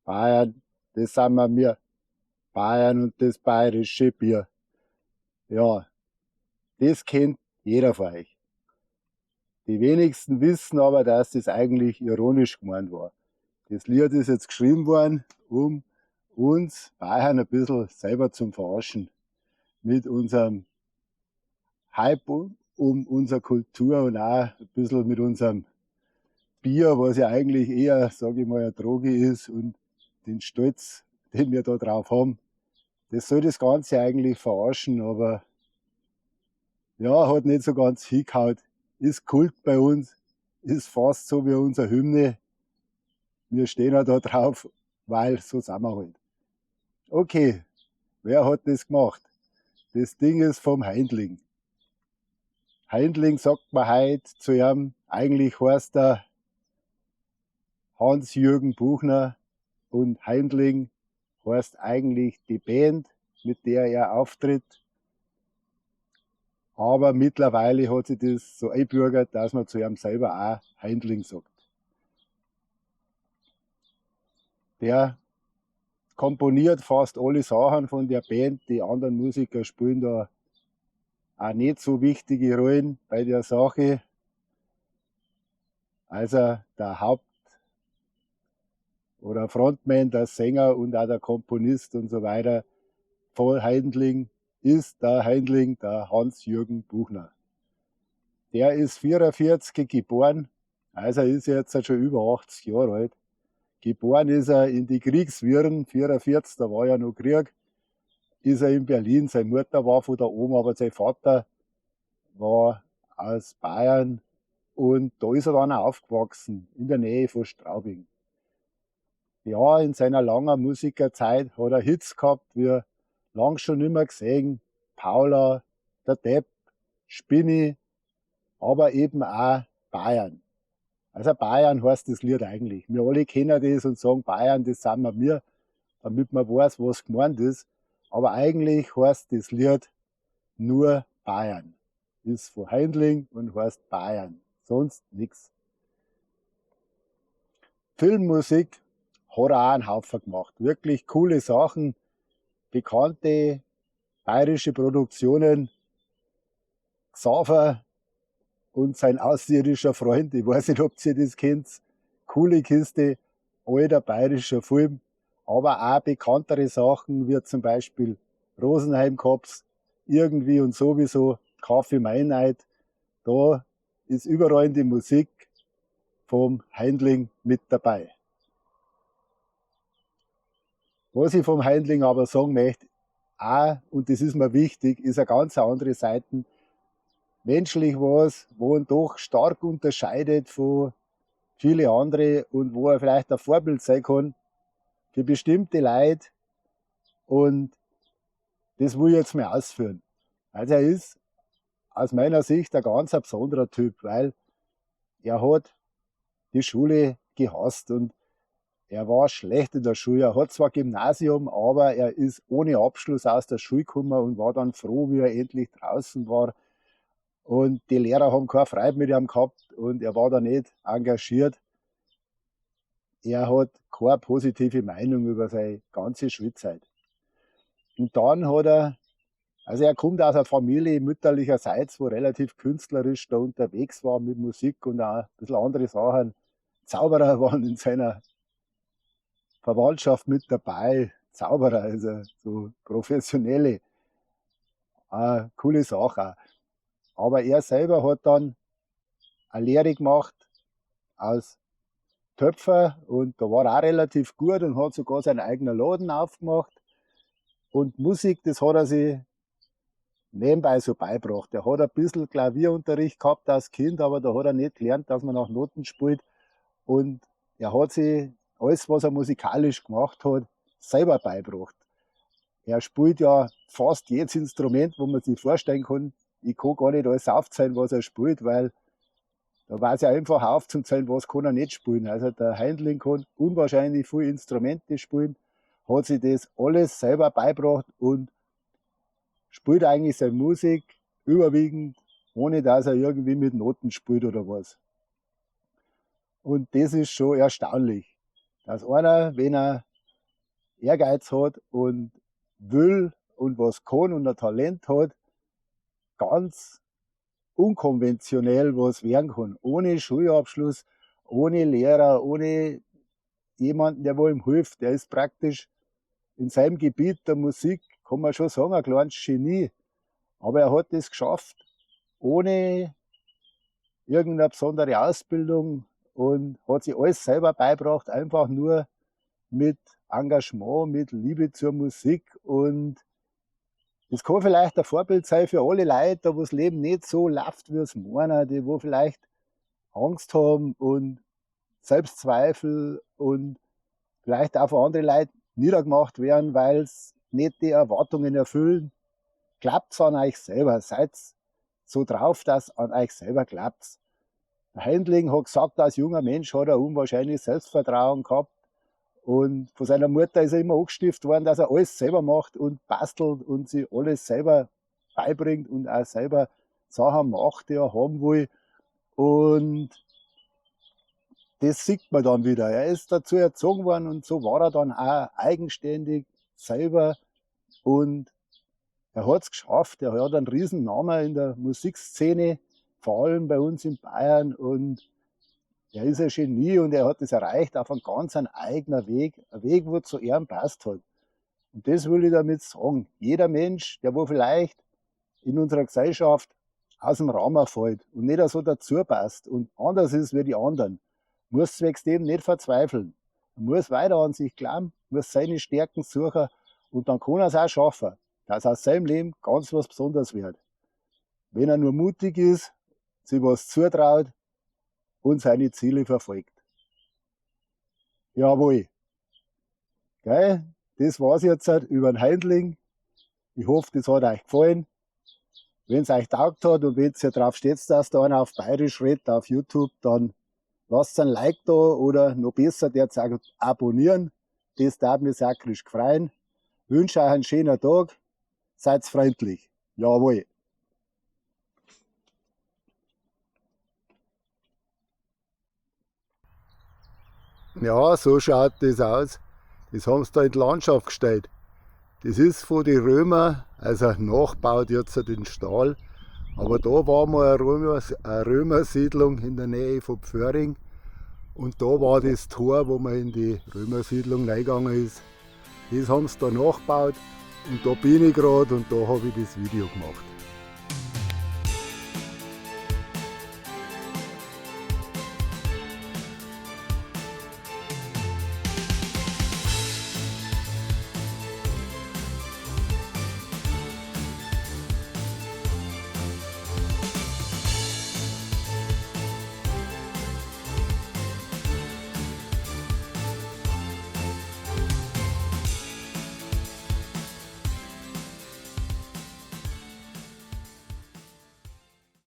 Bayern, das sind wir mir. Bayern und das bayerische Bier. Ja, das kennt jeder von euch. Die wenigsten wissen aber, dass das eigentlich ironisch gemeint war. Das Lied ist jetzt geschrieben worden, um uns Bayern ein bisschen selber zum Verarschen. Mit unserem Hype um unsere Kultur und auch ein bisschen mit unserem Bier, was ja eigentlich eher, sage ich mal, eine Droge ist und den Stolz, den wir da drauf haben. Das soll das Ganze eigentlich verarschen, aber ja, hat nicht so ganz hingehauen. Ist Kult bei uns, ist fast so wie unsere Hymne. Wir stehen ja da drauf, weil so sind wir halt. Okay, wer hat das gemacht? Das Ding ist vom Haindling. Haindling sagt man heute zu ihm, eigentlich heißt er Hans-Jürgen Buchner und Haindling heißt eigentlich die Band, mit der er auftritt. Aber mittlerweile hat sich das so einbürgert, dass man zu ihm selber auch Haindling sagt. Der komponiert fast alle Sachen von der Band. Die anderen Musiker spielen da auch nicht so wichtige Rollen bei der Sache. Also der Haupt- oder Frontman, der Sänger und auch der Komponist und so weiter von Haindling ist der Haindling, der Hans-Jürgen Buchner. Der ist 44 geboren, also ist jetzt schon über 80 Jahre alt. Geboren ist er in die Kriegswirren, 44, da war ja noch Krieg, ist er in Berlin. Seine Mutter war von da oben, aber sein Vater war aus Bayern und da ist er dann auch aufgewachsen, in der Nähe von Straubing. Ja, in seiner langen Musikerzeit hat er Hits gehabt, wie lang schon nimmer gesehen, Paula, der Depp, Spinni, aber eben auch Bayern. Also Bayern heißt das Lied eigentlich. Wir alle kennen das und sagen Bayern, das sind wir mir, damit man weiß, was gemeint ist. Aber eigentlich heißt das Lied nur Bayern. Ist von Haindling und heißt Bayern. Sonst nix. Filmmusik hat er auch einen Haufen gemacht. Wirklich coole Sachen, bekannte bayerische Produktionen. Xaver und sein außerirdischer Freund, ich weiß nicht, ob ihr das kennt, coole Kiste, alter bayerischer Film, aber auch bekanntere Sachen wie zum Beispiel Rosenheim Cops, irgendwie und sowieso Kaffee Meinheit. Da ist überall die Musik vom Haindling mit dabei. Was ich vom Haindling aber sagen möchte, auch, und das ist mir wichtig, ist eine ganz andere Seite. Menschlich was, wo ihn doch stark unterscheidet von vielen anderen und wo er vielleicht ein Vorbild sein kann für bestimmte Leute. Und das will ich jetzt mal ausführen. Also er ist aus meiner Sicht ein ganz besonderer Typ, weil er hat die Schule gehasst und er war schlecht in der Schule. Er hat zwar Gymnasium, aber er ist ohne Abschluss aus der Schule gekommen und war dann froh, wie er endlich draußen war. Und die Lehrer haben keine Freude mit ihm gehabt und er war da nicht engagiert. Er hat keine positive Meinung über seine ganze Schulzeit. Und dann hat er, also er kommt aus einer Familie mütterlicherseits, wo relativ künstlerisch da unterwegs war mit Musik und auch ein bisschen andere Sachen. Zauberer waren in seiner Verwandtschaft mit dabei. Zauberer, also so professionelle. Coole Sache auch. Aber er selber hat dann eine Lehre gemacht als Töpfer und da war er auch relativ gut und hat sogar seinen eigenen Laden aufgemacht. Und Musik, das hat er sich nebenbei so beigebracht. Er hat ein bisschen Klavierunterricht gehabt als Kind, aber da hat er nicht gelernt, dass man nach Noten spielt. Und er hat sich alles, was er musikalisch gemacht hat, selber beigebracht. Er spielt ja fast jedes Instrument, wo man sich vorstellen kann. Ich kann gar nicht alles aufzählen, was er spielt, weil da weiß ich einfach aufzuzählen, was kann er nicht spielen. Also der Haindling kann unwahrscheinlich viele Instrumente spielen, hat sich das alles selber beigebracht und spielt eigentlich seine Musik überwiegend, ohne dass er irgendwie mit Noten spielt oder was. Und das ist schon erstaunlich, dass einer, wenn er Ehrgeiz hat und will und was kann und ein Talent hat, ganz unkonventionell was werden kann. Ohne Schulabschluss, ohne Lehrer, ohne jemanden, der wo ihm hilft. Der ist praktisch in seinem Gebiet der Musik, kann man schon sagen, ein kleines Genie. Aber er hat es geschafft, ohne irgendeine besondere Ausbildung und hat sich alles selber beigebracht, einfach nur mit Engagement, mit Liebe zur Musik. Und das kann vielleicht ein Vorbild sein für alle Leute, da wo das Leben nicht so läuft, wie es meinen, die wo vielleicht Angst haben und Selbstzweifel und vielleicht auch von anderen Leuten niedergemacht werden, weil es nicht die Erwartungen erfüllen. Glaubt's an euch selber, seid so drauf, dass an euch selber glaubt. Der Händling hat gesagt, als junger Mensch hat er unwahrscheinlich Selbstvertrauen gehabt und von seiner Mutter ist er immer angestiftet worden, dass er alles selber macht und bastelt und sich alles selber beibringt und auch selber Sachen macht, die er haben will. Und das sieht man dann wieder. Er ist dazu erzogen worden und so war er dann auch eigenständig selber und er hat's geschafft. Er hat einen riesen Namen in der Musikszene, vor allem bei uns in Bayern, und er ist ein Genie und er hat es erreicht auf einem ganz eigenen Weg, ein Weg, wo zu ihm passt hat. Und das will ich damit sagen. Jeder Mensch, der wo vielleicht in unserer Gesellschaft aus dem Rahmen fällt und nicht so dazu passt und anders ist wie die anderen, muss zwecks dem nicht verzweifeln. Er muss weiter an sich glauben, muss seine Stärken suchen und dann kann er es auch schaffen, dass aus seinem Leben ganz was Besonderes wird. Wenn er nur mutig ist, sich was zutraut und seine Ziele verfolgt. Jawohl. Gell? Das war's jetzt halt über den Händling. Ich hoffe, das hat euch gefallen. Wenn's euch taugt hat und wenn ihr drauf steht, dass da einer auf Bayerisch redet auf YouTube, dann lasst ein Like da oder noch besser, der sagt abonnieren. Das darf mich sakrisch freuen. Wünsche euch einen schönen Tag. Seid freundlich. Jawohl. Ja, so schaut das aus. Das haben sie da in die Landschaft gestellt. Das ist von den Römern, also nachgebaut jetzt den Stahl. Aber da war mal eine Römersiedlung in der Nähe von Pförring. Und da war das Tor, wo man in die Römersiedlung reingegangen ist. Das haben sie da nachgebaut. Und da bin ich grad und da habe ich das Video gemacht.